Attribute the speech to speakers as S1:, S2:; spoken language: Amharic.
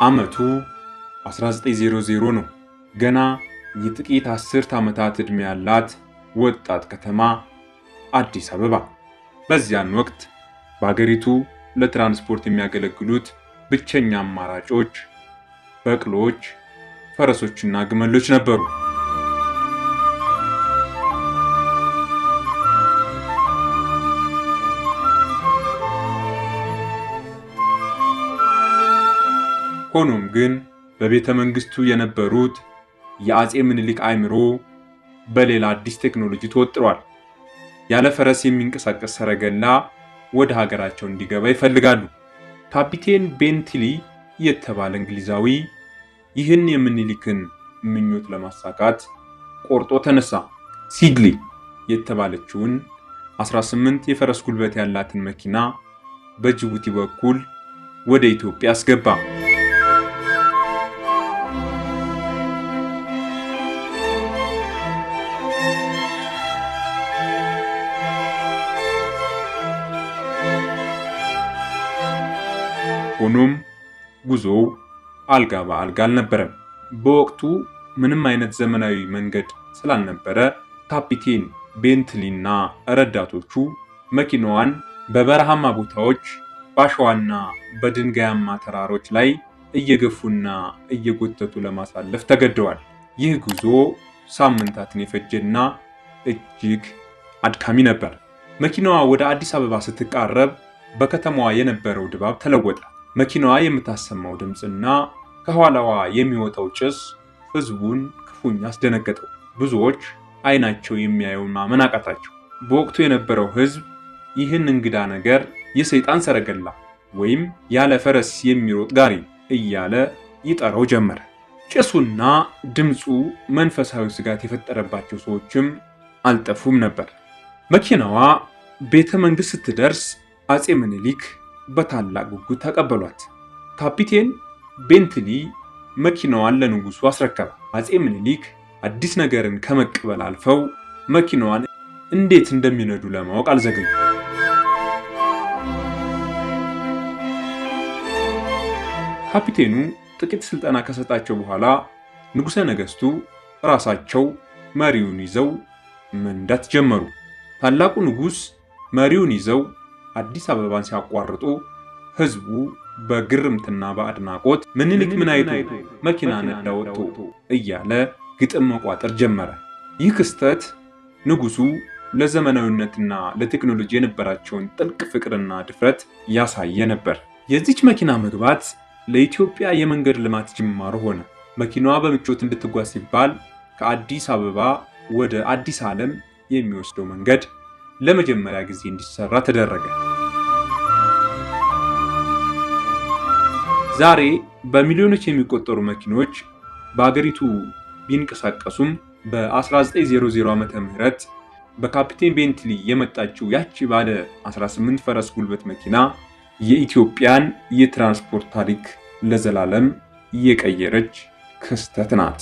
S1: ዓመቱ 1900 ነው። ገና የጥቂት አስርት ዓመታት ዕድሜ ያላት ወጣት ከተማ አዲስ አበባ። በዚያን ወቅት በአገሪቱ ለትራንስፖርት የሚያገለግሉት ብቸኛ አማራጮች በቅሎዎች፣ ፈረሶችና ግመሎች ነበሩ። ሆኖም ግን በቤተ መንግስቱ የነበሩት የአጼ ምኒልክ አእምሮ በሌላ አዲስ ቴክኖሎጂ ተወጥሯል። ያለ ፈረስ የሚንቀሳቀስ ሰረገላ ወደ ሀገራቸው እንዲገባ ይፈልጋሉ። ካፒቴን ቤንትሊ የተባለ እንግሊዛዊ ይህን የምኒልክን ምኞት ለማሳካት ቆርጦ ተነሳ። ሲድሊ የተባለችውን 18 የፈረስ ጉልበት ያላትን መኪና በጅቡቲ በኩል ወደ ኢትዮጵያ አስገባ። ሆኖም ጉዞው አልጋ በአልጋ አልነበረም። በወቅቱ ምንም አይነት ዘመናዊ መንገድ ስላልነበረ ካፒቴን ቤንትሊና ረዳቶቹ መኪናዋን በበረሃማ ቦታዎች በአሸዋና በድንጋያማ ተራሮች ላይ እየገፉና እየጎተቱ ለማሳለፍ ተገደዋል። ይህ ጉዞ ሳምንታትን የፈጀና እጅግ አድካሚ ነበር። መኪናዋ ወደ አዲስ አበባ ስትቃረብ በከተማዋ የነበረው ድባብ ተለወጠ። መኪናዋ የምታሰማው ድምፅና ከኋላዋ የሚወጣው ጭስ ሕዝቡን ክፉኛ አስደነገጠው። ብዙዎች አይናቸው የሚያየውን ማመን አቃታቸው። በወቅቱ የነበረው ሕዝብ ይህን እንግዳ ነገር የሰይጣን ሰረገላ ወይም ያለ ፈረስ የሚሮጥ ጋሪ እያለ ይጠራው ጀመረ። ጭሱና ድምፁ መንፈሳዊ ስጋት የፈጠረባቸው ሰዎችም አልጠፉም ነበር። መኪናዋ ቤተ መንግሥት ስትደርስ አጼ ምኒልክ በታላቅ ጉጉት ተቀበሏት። ካፒቴን ቤንትሊ መኪናዋን ለንጉሱ አስረከበ። አጼ ምኒልክ አዲስ ነገርን ከመቀበል አልፈው መኪናዋን እንዴት እንደሚነዱ ለማወቅ አልዘገዩም። ካፒቴኑ ጥቂት ስልጠና ከሰጣቸው በኋላ ንጉሠ ነገሥቱ ራሳቸው መሪውን ይዘው መንዳት ጀመሩ። ታላቁ ንጉሥ መሪውን ይዘው አዲስ አበባን ሲያቋርጡ ሕዝቡ በግርምትና በአድናቆት ምኒልክ ምን አይቶ መኪና ነዳ ወጥቶ እያለ ግጥም መቋጠር ጀመረ። ይህ ክስተት ንጉሱ ለዘመናዊነትና ለቴክኖሎጂ የነበራቸውን ጥልቅ ፍቅርና ድፍረት ያሳየ ነበር። የዚች መኪና መግባት ለኢትዮጵያ የመንገድ ልማት ጅማሮ ሆነ። መኪናዋ በምቾት እንድትጓዝ ሲባል ከአዲስ አበባ ወደ አዲስ ዓለም የሚወስደው መንገድ ለመጀመሪያ ጊዜ እንዲሰራ ተደረገ። ዛሬ በሚሊዮኖች የሚቆጠሩ መኪኖች በአገሪቱ ቢንቀሳቀሱም በ1900 ዓመተ ምህረት በካፒቴን ቤንትሊ የመጣችው ያቺ ባለ 18 ፈረስ ጉልበት መኪና የኢትዮጵያን የትራንስፖርት ታሪክ ለዘላለም የቀየረች ክስተት ናት።